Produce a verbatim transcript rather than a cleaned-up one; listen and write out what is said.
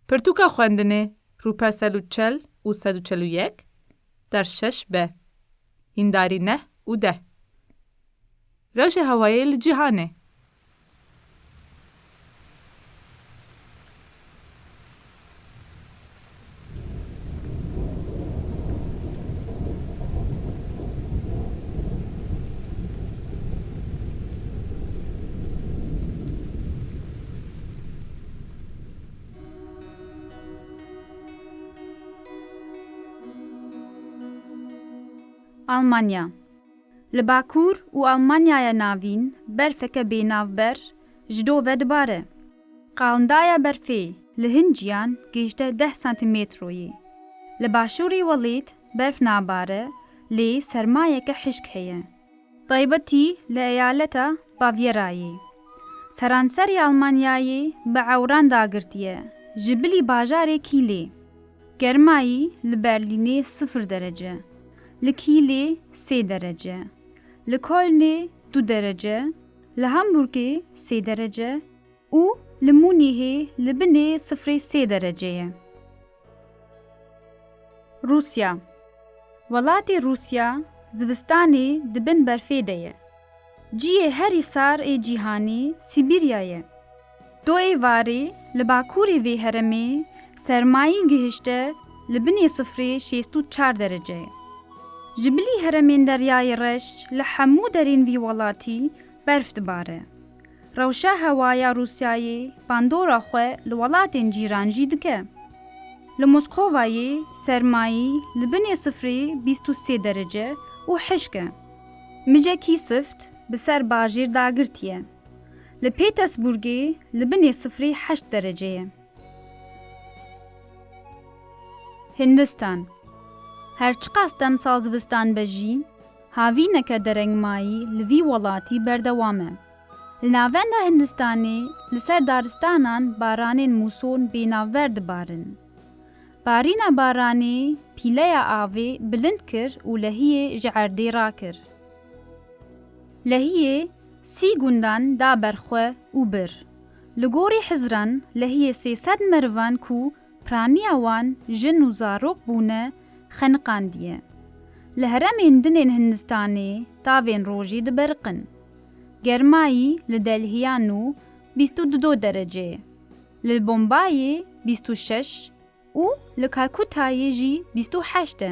Pirtûka xwendinê, rûpel sed û çel û sed û çel û yek, der şeş B. Hîndarî neh û deh. Rewşa hewayê li cîhanê. Almanya. Li Bakur û Almanyaya Navîn berfeke bênavber ji do vedibare. Qalindaya berfê li hin ciyan gihişte deh santîmetroyê. Li başûrê welêt berf nabare, lê sermayeke hişk heye. Taybetî li eyaleta Bavyerayê. Seranserê Almanyayê bi ewran dagirtiye, ji bilî bajarê Kîlê. Germayî li Berlînê sifir derece, li Kîlê sê derece, li Kolnê du derece, li Hamburgê sê derece û li Munîhê li binê sifrê sê derece ye. Rûsya. Welatê Rûsya zivistanê di bin berfê de ye. Cihê herî sar ê cîhanê Sîbîrya ye. Do êvarê li bakurê vê herêmê sermayî gihişte li binê sifrê şêst û çar derece ye. Ji bilî herêmên Deryayê Reş li hemû derên vî welatî berf dibare. Rewşa hewaya Rûsyayê bandora xwe li welatên cîran jî dike. Li Moskovayê sermayî li binê sifrê bîst û sê derece û hişk e. Mijekî sift bi ser bajêr dagirtiye. Li Pêtesburgê li binê sifrê heşt derece ye. Hindistan. Her çiqas demsal zivistan be jî, havîneke derengmayî li vî welatî berdewam e. Li navenda Hindistanê li ser daristanan baranên mûson bênavber dibarin. Barîna baranê pîleya avê bilind kir û lehiyê ji erdê rakir. Lehiyê sî gundan da ber xwe û bir. Li gorî hizran lehiyê sê sed merivan ku piraniya wan jin û zarok bûne, xeniqandiye. Li herêmên din ên Hindistanê tavên rojê diberiqin. Germayî li Delhiya nû bîst û du derece ye. Li Bombayê bîst û şeş û li Kalkutayê jî bîst û heşt e.